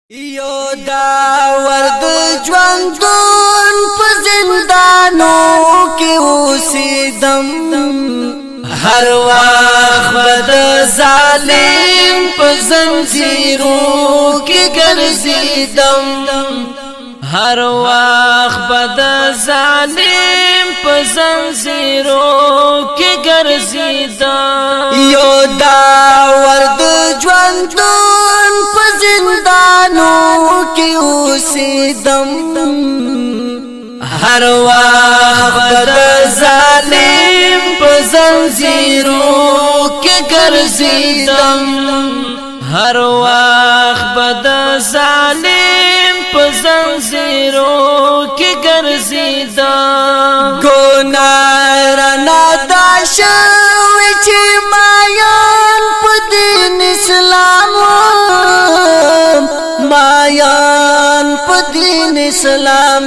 یو دا ورد ژوندون په زندانو کې اوسېدم، هر وخت بد ظالم په زنجیرو کې ګرځیدم، هر وخت بد ظالم په زنجیرو کې ګرځیدم۔ یو دا ورد ژوندون په زندانو کې اوسېدم، هر وخت بد ظالم په زنجیرو کې ګرځیدم، هر وخت بد ظالم په زنجیرو کې ګرځیدم۔ ګناه رانه دا شوی چې مایان په دین اسلام، مایان په دین اسلام۔